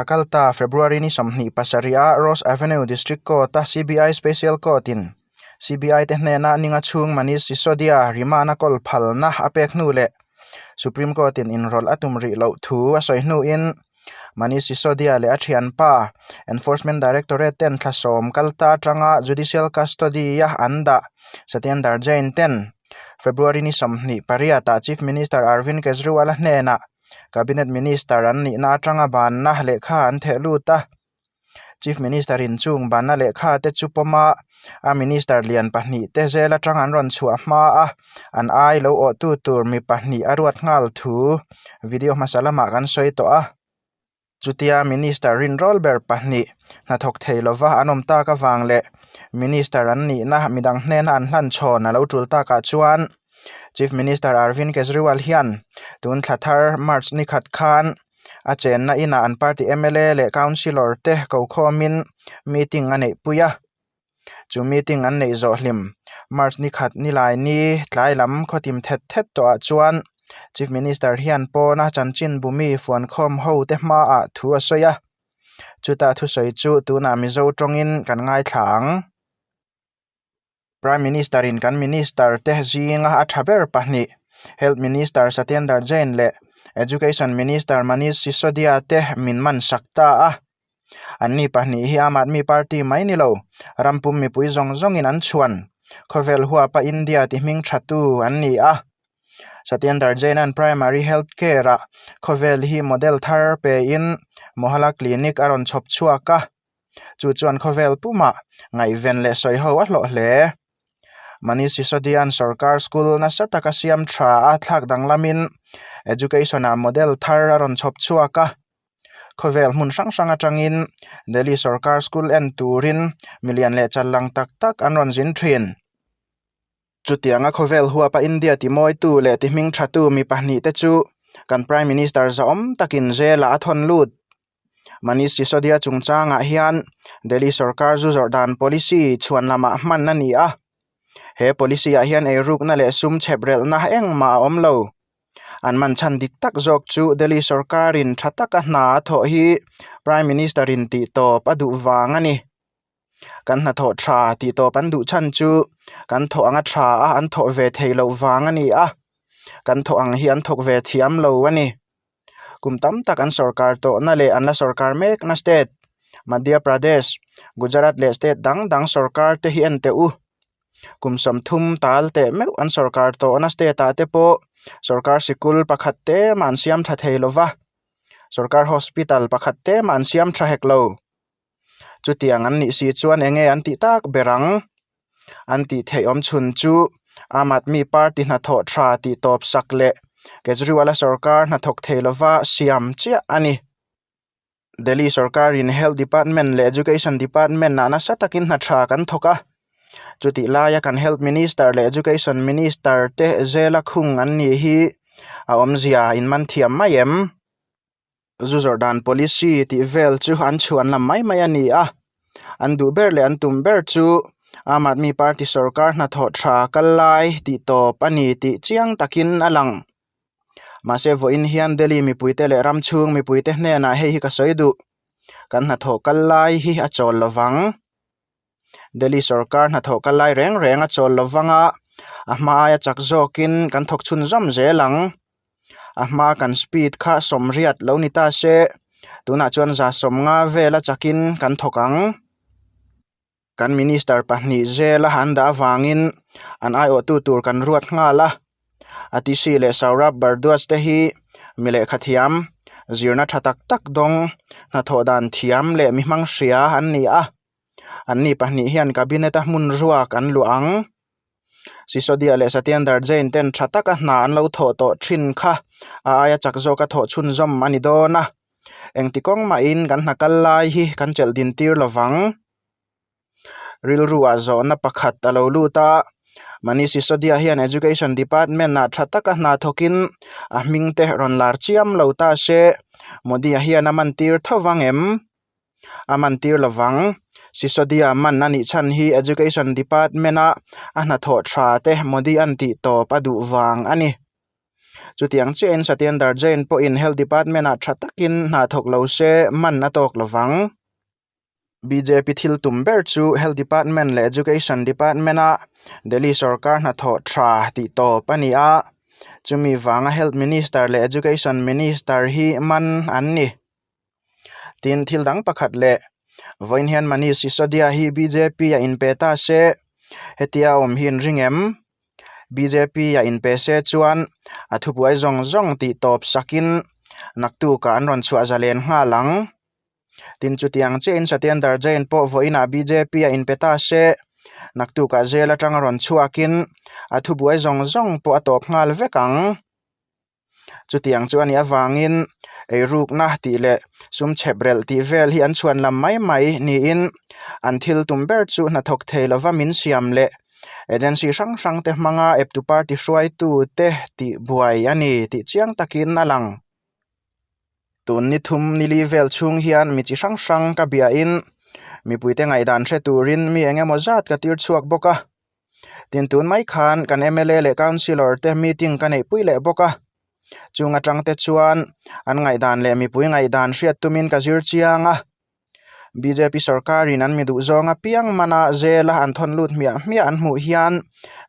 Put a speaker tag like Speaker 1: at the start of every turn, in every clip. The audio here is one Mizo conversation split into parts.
Speaker 1: Thla kalta February ni 27 a Ross Avenue District Court-a CBI Special Court-in CBI te hnena ninga chhung Manish Sisodia remand-a kawl phalna a pek hnu leh Supreme Court-in inrawlh a tum rih loh thu a sawi hnuin Manish Sisodia leh a thianpa Enforcement Directorate ten thla sawm kalta atanga Judicial Custody-a an dah Satyendar Jain ten February ni 28 ah Chief Minister Arvind Kejriwal-a hnenah Cabinet Minister an nihna atanga banna lehkha an theh lut a. Chief Minister in chung banna lehkha te chu pawm a, a Minister lian pahnih te zel atang an rawn chhuah hma a, an ai lo awhtu tur mi pahnih a ruat nghal thu video hmasa lamah kan sawi tawh a. Chutia Minister rinrawl ber pahnih hnathawk thei lova an awm tak avang leh Minister an nihna midang hnena an hlan chhawn a lo tul takah chuan Chief Minister Arvind Kejriwal hian tun thla thar March ni khat khan a chenna inah an party mla leh councillor te ko khawmin meeting a neih pui a chu meeting an neih zawh hlim march ni khat ni lai ni tlai lam khawtim thet thet tawh ah chuan chief minister hian pawna chanchin bumi fuan khawm ho te hmaah thu a sawi a chuta thusawi chu tunah mizo tawngin kan ngaithla ang. Prime Minister in kan Minister te zinga a tha ber pahnih Health Minister Satyendar Jain leh Education Minister Manish Sisodia te min man sak ta a. Anni pahnih hi Aam Aadmi Party mai ni lo, ram pum mipui zawng zawngin an chhuan. Khawvel huapa India ti hming tha tu an ni a. Satyendar Jain an Primary Health Care ah khawvel hi model thar pein Mohalla Clinic a rawn chhawp chhuak a. Chu chuan khawvel pumah ngaihven leh sawi ho a hlawh hle. Manish Sisodia'n sorkar school nasa taka siam tha a thlak danglamin education-ah model thar a rawn chhawp chhuak a. Khawvel hmun hrang hrang atangin Delhi sorkar school en turin milian leh challang tak tak an rawn zin thin. Chutianga khawvel huapa India timawitu leh tihming thatu mi pahnihte chu kan Prime Minister zahawm takin jail-ah a thawn lut. Manish Sisodia chungchangah hian Delhi sorkar zu zawrh dan policy chhuan lamah hman a ni a. He policy ah hian eirukna leh sum chhep relhna engmah a awm lo. An man chhan dik tak zawk chu Delhi sorkarin tha taka hna a thawh hi Prime Minister in tih tawp a duh vang a ni. Kan hnathawh tha tih tawp an duh chhan chu kan thawh anga tha a an thawh ve theih loh vang a ni a. Kan thawh ang hi an thawk ve thiam lo a ni. Kum tam tak an sorkar tawhna leh an la sorkar mekna state Madhya Pradesh, Gujarat leh state dang dang sorkar te hi en teh u. Kum 30 tal teh meuh an sorkar tawhna state ah te pawh sorkar sikul pakhat te mah an siam tha thei lova, sorkar hospital pakhat te mah an siam tha hek lo. Chutiang an nih si chuan eng nge an tih tak ber ang? An tih theih awm chhun chu Aam Aadmi Party hnathawh tha tih tawp sak leh Kejriwal-a sorkar hnathawk thei lova siam chiah a ni. Delhi sorkarin Health Department leh Education Department-ah nasa takin hna tha kan thawk a. Chutih laia kan Health Minister leh Education Minister te zela khung an nih hi a awmzia inman thiam mai em? Zu zawrh dan policy tih vel chu an chhuan lam mai mai a ni a, an duh ber leh an tum ber chu Aam Aadmi Party sorkar hnathawh tha kal lai tih tawp a ni tih chiang takin a lang. Mahse vawiin hian Delhi mipuite leh ram chhung mipuite hnenah hei hi ka sawi duh, kan hnathawh kal lai hi a chawl lovang. Delhi sorkar hnathawh kal lai reng reng a chawl lovang a, a hma aia chak zawkin kan thawk chhunzawm zel ang. A hma kan speed kha sawmriat lo ni ta se, tunah chuan za sawmnga vela chakin kan thawk ang. Kan minister pahnih zela an dah avangin an aiawhtu tur kan ruat nghal a. Atishi leh Saurabh Bhardwaj te hi mi lehkha thiam, zirna tha tak tak dawng, hnathawh dan thiam leh mi hmang hria an ni a. Anni pahnih hian cabinet a hmun ruak an luah ang. Sisodia leh Satyendar Jain ten tha taka hna an lo thawh tawh thin kha a aia chak zawka thawh chhunzawm a ni dawn a. Engti kawng mahin kan hna kal lai hi kan chelh din tir lovang. Rilru ah zawhna pakhat a lo lut a, Manish Sisodia hian Education Department ah tha taka hna thawkin a hming te rawn lar chiam lo ta se, Modi-a hian a man tir tho vang em? A man tir lovang. Sisodia man a nih chhan hi Education Department a a hnathawh tha te Modi-a'n tih tawp a duh vang a ni. Chutiang chiahin Satyendar Jain pawhin Health Department-ah tha takin hna thawk lo se man a tawk lovang. Bjp thil tum ber chu Health Department leh Education Department-a Delhi sorkar hnathawh tha tih tawp a ni a, chumi vanga Health Minister leh Education Minister hi man an ni. Tin, thil dang pakhat leh vawiin hian Manish Sisodia hi bjp a inpe ta se, hetia a awm hi in ring em? Bjp a inpe se chuan a thubuai zawng zawng tih tawp sakin naktukah an rawn chhuah zalen nghal ang. Tin chutiang chiahin Satyendar Jain pawh vawiinah bjp a inpe ta se, naktukah jail atanga rawn chhuakin a thubuai zawng zawng pawh a tawp nghal vek ang. Chutiang chu a nih avangin eirukna tih leh sum chhep relh tih vel hi an chhuan lam mai mai niin an thil tum ber chu hnathawk thei lova min siam leh agency hrang hrang te hmanga eptu party hruaitu te tih buai a ni tih chiang takin a lang. Tun ni thum ni li vel chhung hian mi chi hrang hrang ka biahin mipuite ngaihdan hre turin mi eng emaw zat ka tir chhuak bawk a. Tin tun mai khan kan mla leh councillor te meeting ka neih pui leh bawk a, chung atang te chuan an ngaihdan leh mipui ngaihdan hriat tumin ka zir chiang a, bjp sorkarin an mi duh zawng apiang mana zela an thawn lut hmiah hmiah an hmuh hian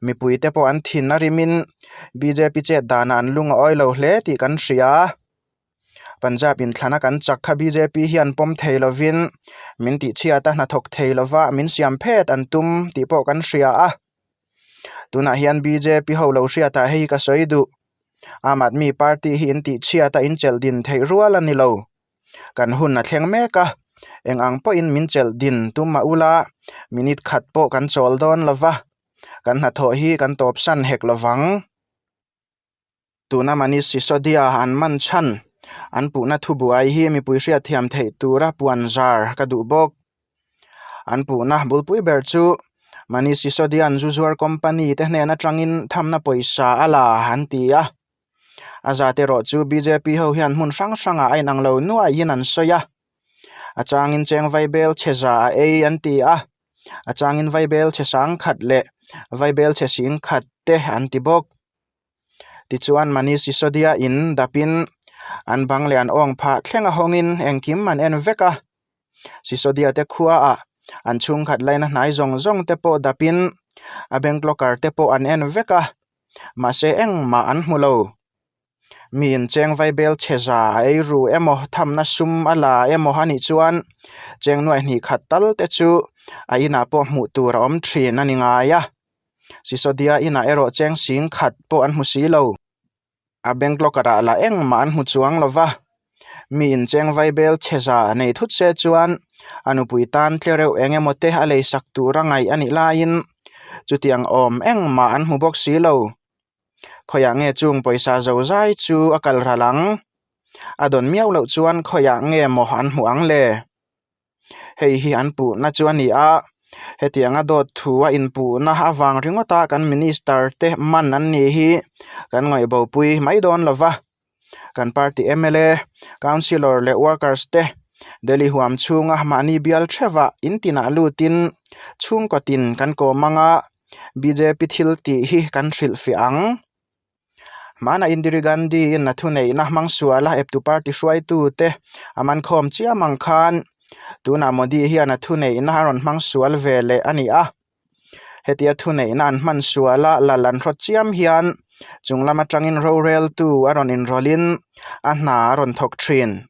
Speaker 1: mipui te pawh an thin a rimin bjp chet danah an lung a awi lo hle tih kan hria. Punjab inthlana kan chak kha bjp hian pawm thei lovin min tihchhiat a hnathawk thei lova min siam phet an tum tih pawh kan hria a. Tunah hian bjp ho lo hriatah hei ka sawi duh. Aam Aadmi Party hi in tihchhiat a in chelh din theih rual a ni lo. Kan hun a thleng mek a, eng ang pawhin min chelh din tum mah ula minute khat pawh kan chawl dawn lova, kan hnathawh hi kan tawpsan hek lovang. Tuna Manish Sisodia an man chhan an puhna thubuai hi mipui hriatthiam theih tura puan zar ka duh bawk. An puhna bulpui ber chu Manish Sisodia'n zu zuar company te hnen atangin thamna pawisa a la an ti a. A zat erawh chu bjp ho hian hmun hrang hrangah a inang lo nuaiin an sawi a. A changin cheng vaibel chhe za a ei an ti a, a changin vaibel chhe sang khat leh vaibel chhe sing khat te an ti bawk. Tichuan Manish Sisodia in dapin an bang leh an awng phah thleng a hawngin engkim an en vek a. Sisodia te khuaah an chhungkhat laina hnai zawng zawng te pawh dapin a bank locker te pawh an en vek a, mahse engmah an hmu lo. Mi incheng vaibel chhe za a ei ru emaw thamna sum a la emaw a nih chuan cheng nuai hnih khat tal te chu a inah pawh hmuh tur a awm thin a ni ngai a. Sisodia inah erawh cheng sing khat pawh an hmu si lo. A bank locker ah lah engmah an hmu chuang lo va. Mi incheng vaibel chhe za nei thut se chuan a nupui tan tle reuh eng emaw te a lei sak tur a ngaih a nih laiin chutiang awm engmah an hmu bawk si lo. Khawiah nge chung pawisa zo zai chu a kal ral ang? A dawn miau loh chuan khawiah nge maw an hmuh ang le? Hei hi an puhna chu a ni a, hetianga dawt thu a inpuhna avang ringawta kan minister te man an nih hi kan ngaihbopui mai dawn lo va. Kan party mla, councillor leh workers te Delhi huam chhunga mahni bial theuhah in tinah lutin chhungkaw tin kan kawm anga bjp thil tih hi kan hrilhfiah ang. Hmana Indira Gandhi in a thuneihna hmang suala eptu party hruaitute a man khawm chiam ang khan tunah Modi hian a thuneihna a rawn hmang sual ve leh a ni a. Hetia thuneihna an hman suala lal an hrawt chiam hian chung lam atangin roreltu a rawn inrawlhin a hna a rawn thawk thin.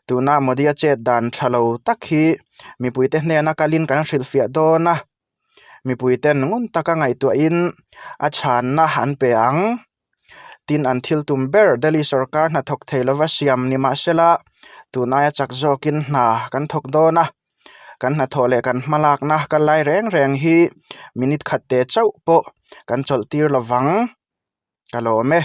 Speaker 1: Tuna Modi-a chet dan tha lo tak hi mipuite hnena kalin kan hrilhfiah dawn a, mipuiten ngun taka ngaihtuahin a chhanna an pe ang. Tin, an thil tum ber Delhi sorkar hnathawk thei lova siam ni mahsela tun aia chak zawkin hna kan thawk dawn a, kan hnathawh leh kan hmalakna kal lai reng reng hi minute khat te chauh pawh kan chawlh tir lovang. Ka lawm e.